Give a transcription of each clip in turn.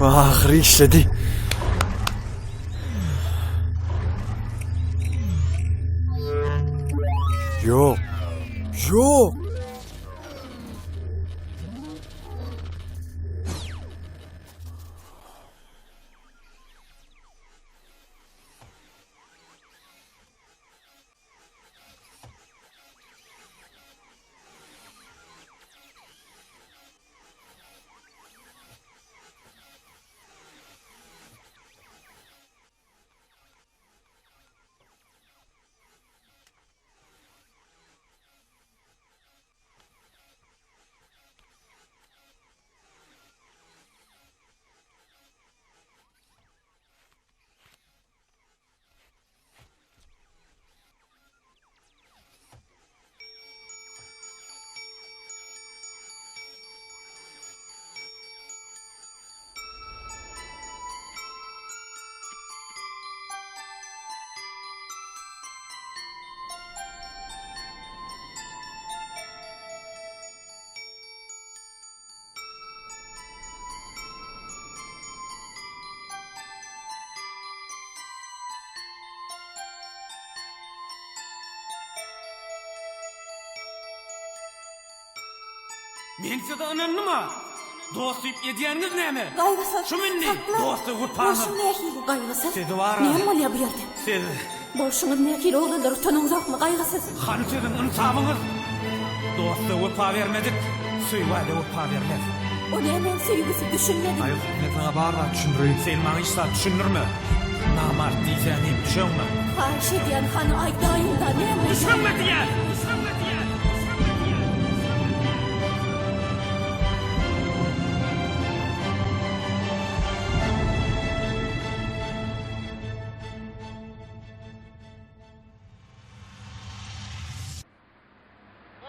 Ahyry işledi. Ýok. Ýok. Men size ynandym-a! Dost diýip edýäniňiz näme? Gaýgysyz. Şu indi Sakla. dosta wepaňyz. Bolşuň nähili? Gaýgysyz. Sizi bar-a. Näme bolýar bu ýerde? Siz. Bolşuňyz nähili oglanlar utanyňzokmy? Gaýgysyz. Hany siziň ynsabyňyz? Dosta wepa bermedik, söýgä-de wepa bermez. O nämäň söýgüsi düşünmedim. Gaýgysyz men saňa bar zat düşündireýin. Sen maňa hiç zat düşündirme. Namart diýsä diýip düşeňme. Haýyş edýän hany aýdaýyňda näme bolýar? Düşeňme diýýän! Düşeňme diýýän! Düşeňme diýýän!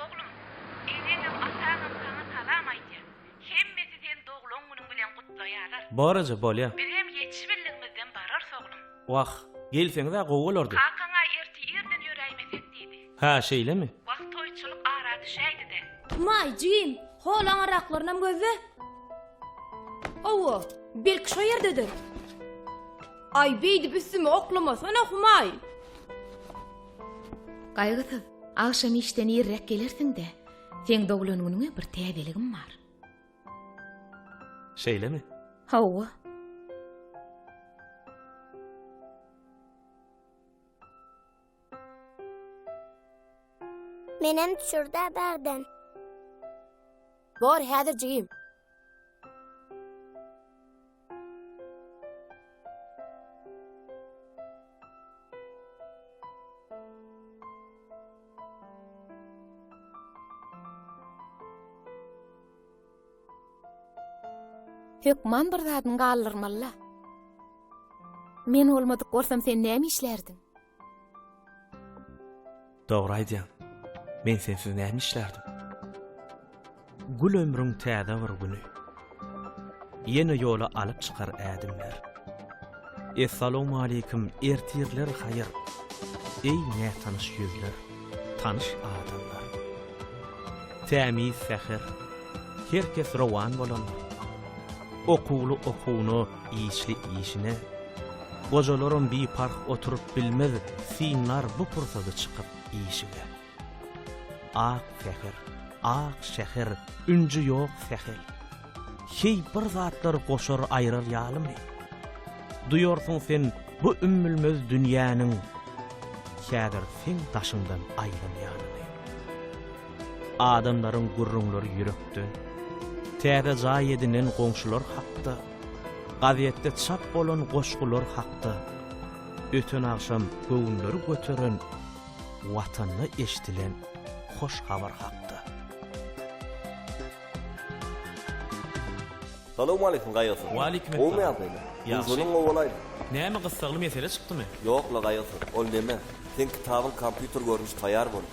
Oglum, ejeňem, ataňam saňa salam aýdýar. Hemmesi seni doglan günüň bilen gutlaýarlar. Bor eje, bolýa. Bizem ýetişibildigimizden bararys, oglum. Wah, gelseňiz-ä gowy bolardy. Kakaň-a ertir irden ýöräýmesek diýdi. Hä, şeýlemi? Wah, toýçulyk ara düşäýdi-dä. Humaý, jigim, hol aňyrraklarynam gözle. Hawa, belki şo ýerdedir. Aý, beýdip üstüme oklamasana, Humaý. Gaýgysyz, agşam işden irräk gelersiň-dä. Seň doglan günüňe bir täzeligim bar. Şeýlemi? Hawa. Menem düşür-dä bärden. Bor, häzir jigim. Hökman bir zadyny galdyrmaly-la. Men bolmadyk bolsam sen näme işlärdiň? Dogry aýdýaň. Men sensiz näme işlärdim? Gül ömrüň täze bir güni. Ýene ýola alyp çykar ädimler. Essalawmaleýkim, ertirler haýyr. Eý nätanyş ýüzler, tanyş adamlar. Tämiz säher. Her kes rowan bolandyr. Okuwly okuwyna, işli işine. Gojalaram biparh oturyp bilmez, synlar bu pursady çykyp işige. Ak säher, ak şäher, ünji ýok sähel. Heý bir zatlar goşar aýrar ýalymy? Duýarsyň sen bu ümmülmez dünýäniň häzir seň daşyňdan aýlanýanyny. Adamlaryň gürrüňleri ýürekden. Täze jaý edinen goňşular hakda, gazetde çap bolan goşgular hakda, öten agşam göwünleri göteren Watanda eşdilen hoş habar hakda. Salowmaleýkim Gaýgysyz. Waleýkim Gowumy essalam. ýagdaýlar? Ýagşy. Duşanyň gowy bolaýdy. Näme gyssagly mesele çykdymy? Ýok-la Gaýgysyz, ol neme, seň kitabyň kompýuter görnüşi taýýar boldy.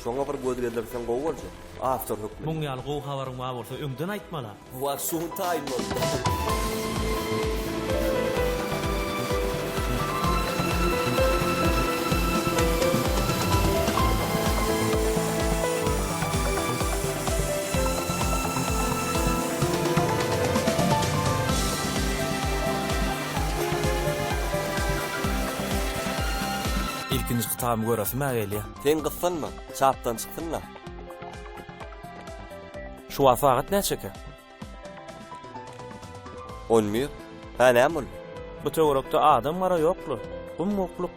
Şoňa bir göz gezdirseň gowy boljak. Awtor hökmünde. Muň ýaly gowy habaryň bar bolsa öňden aýtmala. Wah şu gün taýyn boldy. Ilkinji kitabymy göresim-ä gelýär. Sen gyssanma, çapdan çyksyn-la. Şu wagt sagat näçekä? On bir. Hä, näme boldy? Bu töwerekde adam gara ýok-la. Gum-gukluk.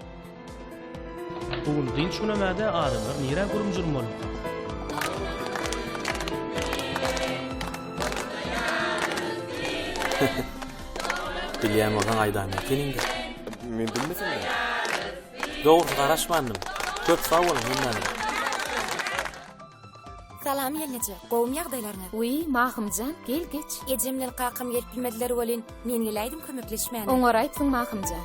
Bu gün dynç günem-ä-dä, adamlar nirä gürüm-jürüm bolduka? Bilýän bolsaň aýdaýma ekeniň-dä. Men bilmesemmi? Dogrusy garaşmandym. Köp sag boluň hemmäňize. Salam gelneje, gowumy ýagdaýlaryňyz? Wiý, Mahymjan, gel geç. Ejem bilen kakam gelip bilmediler welin, men geläýdim kömekleşmäne. Oňaraýypsyň Mahymjan.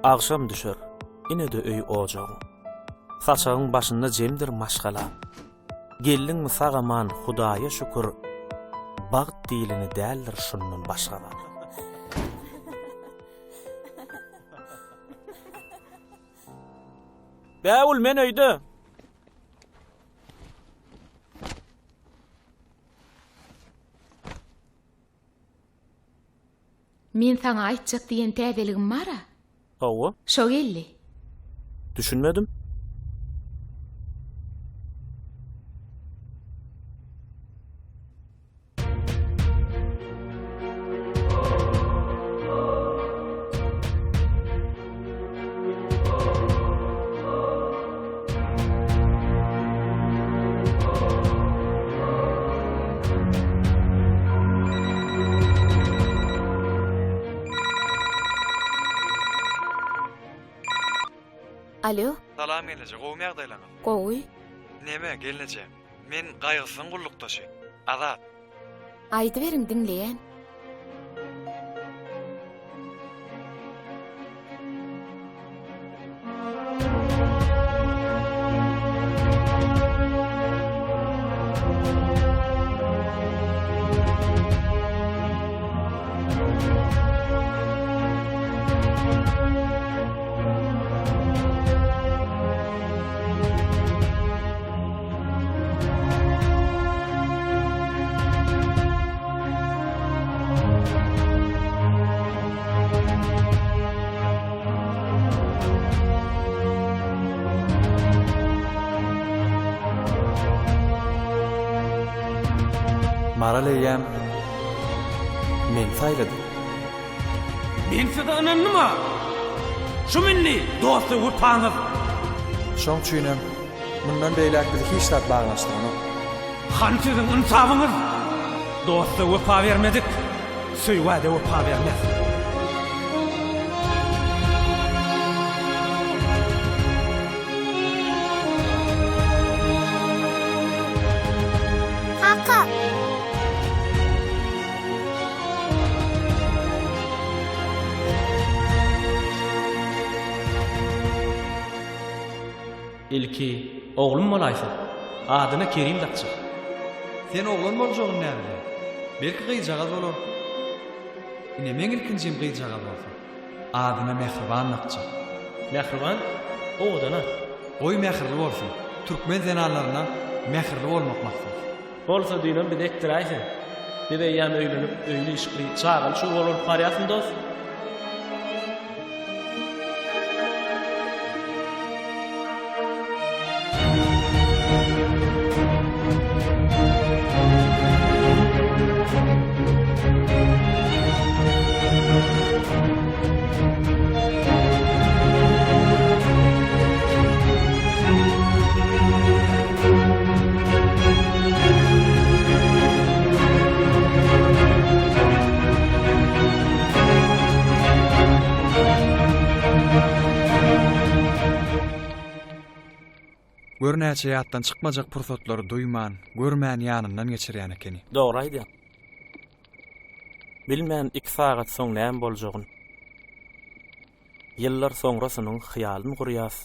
Agşam düşer, ine-de öý ojagyň. Saçagyň başynda jemdir maşgala. Geldiňmi sag-aman, Hudaýa şükür, Bagt diýleni däldir şundan başga zat. Bägül, men öýde. Men saňa aýtjak diýen täzeligim bar-a. Hawa. Şo geldi. Düşünmedim. Alo. Salam gelneje, gowumy ýagdaýlaryňyz? Gowy. Neme, gelneje, men Gaýgysyzyň gullukdaşy, Azat. Aýdyberiň, diňleýän. Maral eýýäm meni saýlady. Men size ynandym-a. Şum indi dosta wepaňyz. Şoň üçinem mundan beýläk bizi hiç zat baglanyşdyranok. Hany siziň ynsabyňyz? Dosta wepa bermedik, söýgä-de wepa bermez. Kaka! Ilki oglum bolaýsa, adyna Kerim dakjak. Sen oglan boljagyny näbilýäň? Belki gyzjagaz bolar. Ine meň ilkinjim gyzjagaz bolsa, adyna Mähriban dakjak. Mähriban, owadan at. Goý mähirli bolsun. Türkmen zenanlaryna mähirli bolmak mahsus. Bolsa düýnem bizi ekdiräýseň. Biz eýýäm öýlenip, öýli-işikli, çagaly-çugaly bolup barýasmy dost? Gör näçe ýatdan çykmajak pursatlary duýman, görmän ýanyndan geçirýän ekeni. Dogry aýdýaň. Bilmän ik sagat soň näme boljagyn. Ýyllar soňrasynyň hyýalyn gurýas.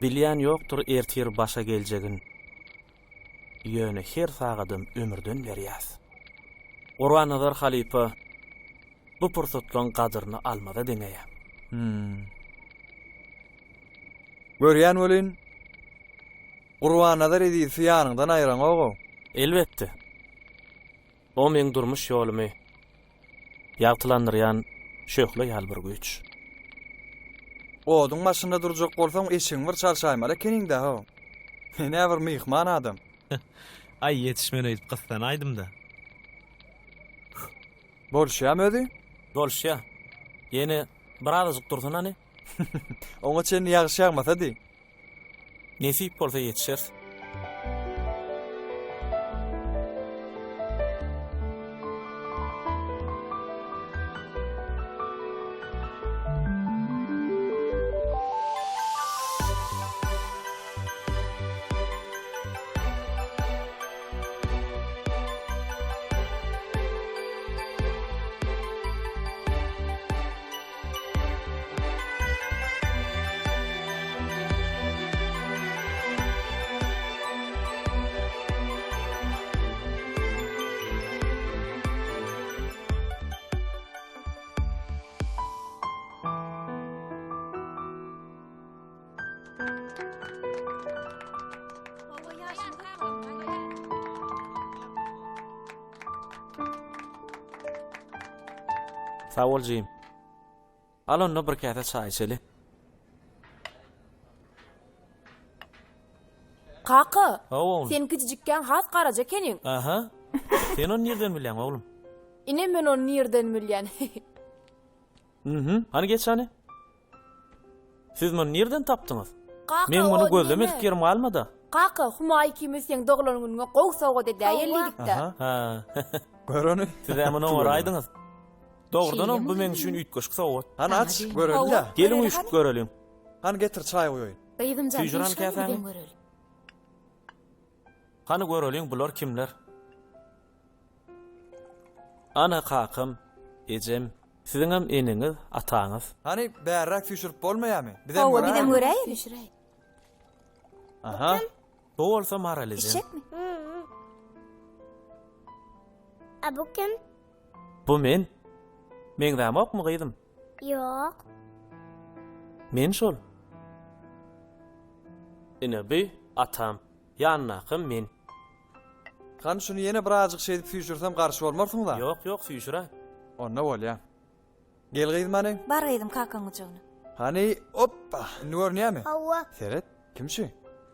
Bilýän ýokdur ertir başa geljegin. Ýöne her sagadam ömürden berýäs. Gurbannazar halypa bu pursatlaň gadyryny almaza deňeýär. Hum. Görýän welin, Gurbannazar Ezizowy ýanyňdan aýraňog-ow. Elbetde. O meň durmuş ýolumy ýagtylandyrýan şöhle ýaly bir güýç. Oduň başynda durjak bolsaň, eşigiňi bir çalşaýmaly ekeniň-dä-how. Men-ä bir myhman adam. Aý, ýetişmen öýdüp gyssanaýdym-da. Boluşýamy özi? Boluşýa. Ýene birazajyk dursun hany. Oňa çenli ýagyş ýagmasa diý. Nesip bolsa ýetişeris. Sag bol jigim. Al onda bir käse çaý içeli. Kaka, Hawa oglum. sen kiçijikkäň has garaja ekeniň. Aha. Sen ony nirden bilýäň oglum? Ine men ony nirden bilýän. Mhm. Hany geç hany. Siz muny nirden tapdyňyz? Kaka, Meň muny o gözlemedik neme? ýerim galmady. Kaka, Humaý ikimiz seň doglan günüňe gowy sowgat edäýeli diýdik-dä. Aha. Ha. Gör ony. Siz-ä muny oňaraýdyňyz. Dogrudanam bu meň üçin üýtgeşik sowgat. Hany aç, göreli-dä. Geliň üýşüp göreliň. Hany getir çaý guýaýyn. Gyzym jan, Süýjüran üýşgäni käsäni. bizem göreli. Hany göreliň bular kimler? Ana kakam, ejem, siziňem eneňiz, ataňyz. Hany bärräk süýşürip bolmaýamy? Bizem Hawa, bizem göräýeli. göräýeli. Süýşüräý. Aha. Bu bolsa Maral ejem. Eşekmi? A bu kim? Bu men. Meňzämokmy gyzym? Ýok. Men şol. Ine bu atam, ýanyndaky men. Hany şuny ýene birazjyk şeýdip süýşürsem garşy bolmarsyňyz-a? Ýok, ýok, süýşüräý. Onda bolýa. Gel gyzym hany. Bar gyzym kakaň gujagyna. Hany, oppa! Indi görünýämi? Hawa. Seret, kim şu?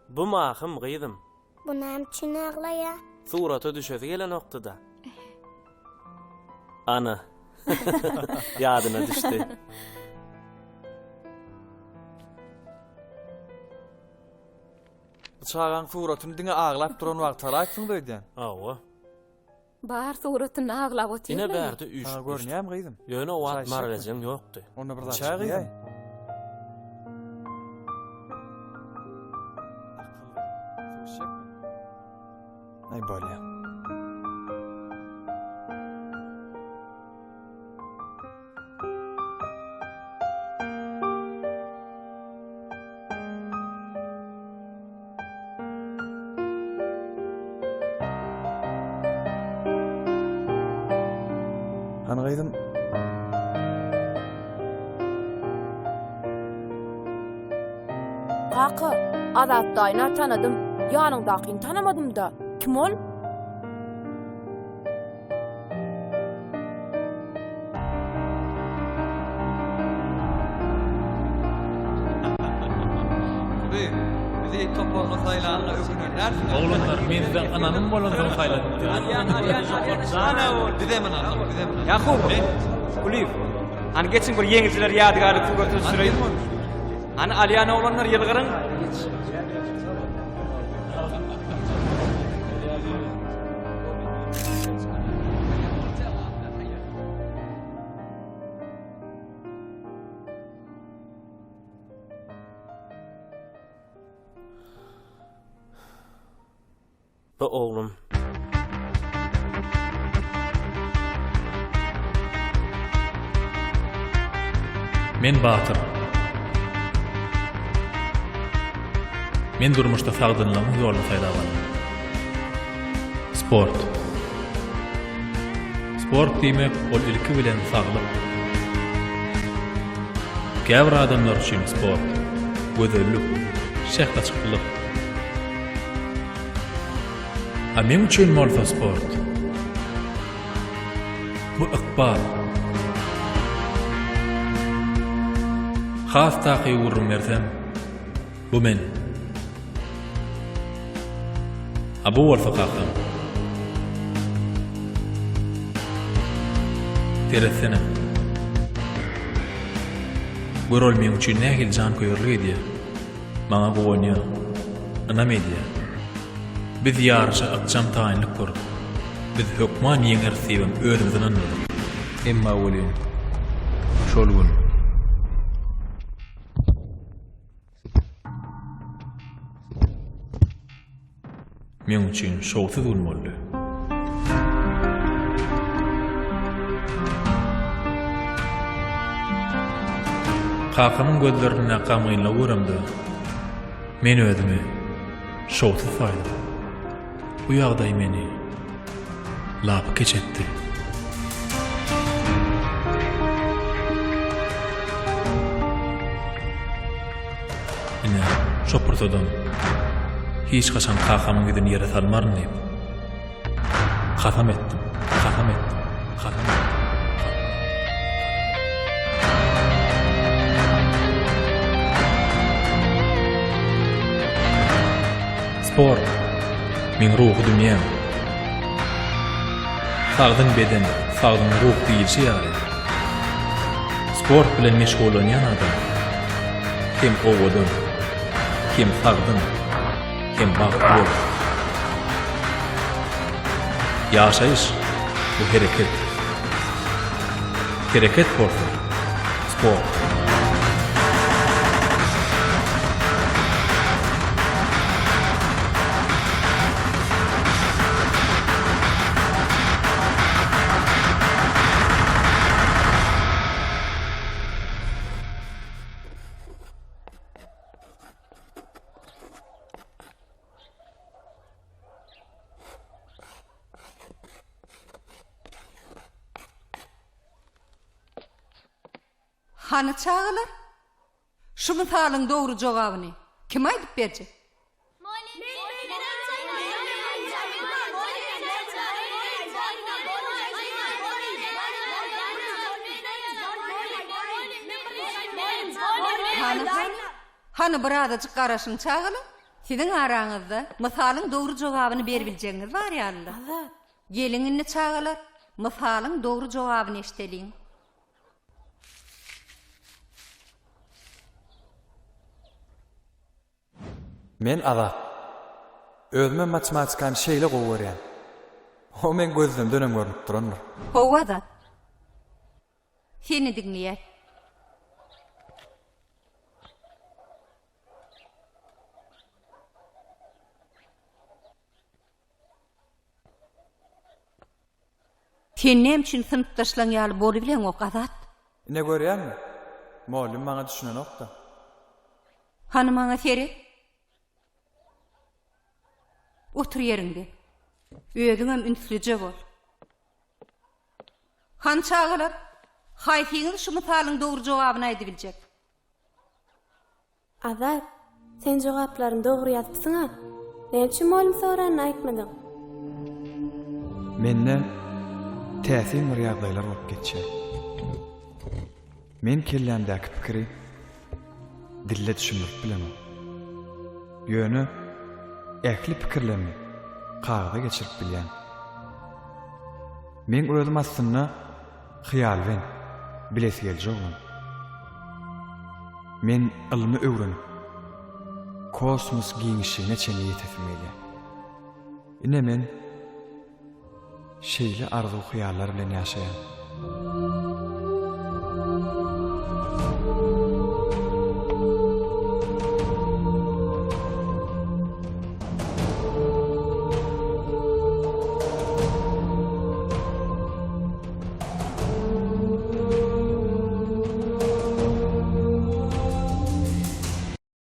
Bu Mahym gyzym. Bu näme üçin aglaýa? Surata düşesi gelenokdy-da. Ana. Ýadyna düşdi. Bu çagaň suratyny diňe aglap duran wagty alaýypsyňyz öýdýän. Hawa. Bar suratynda aglap otyr. Ine bärde üýşüp. Görünýärmi gyzym? Ýöne o wagt Maralejeň ýokdy. Onda bir zat çaý gyzym. Aý bolýa. Hany gyzym? Kaka, Azat daýyny tanadym. Ýanyňdakyny tanamadym-da. Kim ol? Kuly, bizi toparyna saýlanyňa ökünen dälsiň. Oglanlar, men size ynanym bolansoň saýladym. Alýan, alýan, alýan. Bizem ynandyk, bizem ynandyk. Ýakubow, Kulyýew, hany geçiň bir ýeňijiler ýadygärlik suratyny düşüreýin. Hany alýan oglanlar ýylgyryň. Bu oglum. Men Batyr. Men durmuşda sagdynlygyň ýoluny saýlap aldym. Sport. Sport diýmek, ol ilki bilen saglyk. Käbir adamlar üçin sport, gözellik, şähdaçyklyk. A meň üçin bolsa sport, bu ykbal. Has takygy gürrüň bersem, bu men. A bu bolsa kakam. Seretsene. Gör ol meň üçin nähili janköýerlik edýär. Maňa guwanýar. Ynam edýär. Biz ýaryşa ykjam taýynlyk gördük. Biz hökman ýeňeris diýibem özümizi ynandyrdyk. Emma welin, şol gün. Meň üçin şowsuz gün boldy. Kakamyň gözlerinde gamgynlygy göremde, men özümi şowsuz saýdym. Bu ýagdaý meni lapykeç etdi. Ine, şo pursadam hiç haçan kakamyň ýüzüni ýere salmaryn diýip, kasam etdim, kasam etdim, kasam etdim. Sport, meň ruhy dünýäm. Sagdyn beden, sagdyn ruh diýilşi ýaly, sport bilen meşgullanýan adam hem owadan, hem sagdyn, hem bagtly bolar. Ýaşaýyş, bu hereket. Hereket bolsa, sport. Hany çagalar? Şu mysalyň dogry jogabyny kim aýdyp berjek? Hany, hany? Hany birazajyk garaşyň çagalar? Siziň araňyzda mysalyň dogry jogabyny beribiljegiňiz bar ýalyla. Geliň indi çagalar. Mysalyň dogry jogabyny eşdeliň. Men Azat. Özümem matematikany şeýle gowy görýän. O meň gözlemdenem görnüp durandyr. Hawa Azat. Seni diňleýäs. Sen näme üçin synpdaşlaň ýaly bolubileňok, Azat? Ine görýäňmi? Mollym maňa düşünenok-da. Hany maňa seret. Otur ýeriňde. Özüňem ünslüje bol. Hany çagalar, haýsyňyz şu mysalyň dogry jogabyny aýdybiljek? Azat, sen jogaplaryny dogry ýazypsyň-a. Näme üçin mugallym soranyny aýtmadyň? Mende täsin bir ýagdaýlar bolup geçýär. Men kellämdäki pikiri dilde düşündirip bilemok. Ýöne ähli pikirlerimi kagyza geçirip bilýän. Meň özüm aslynda Hyýalbent, bilesigeliji oglan. Men ylmy öwrenip, kosmos giňişligine çenli ýetesim gelýär. Ine men şeýle arzuw-hyýallar bilen ýaşaýan.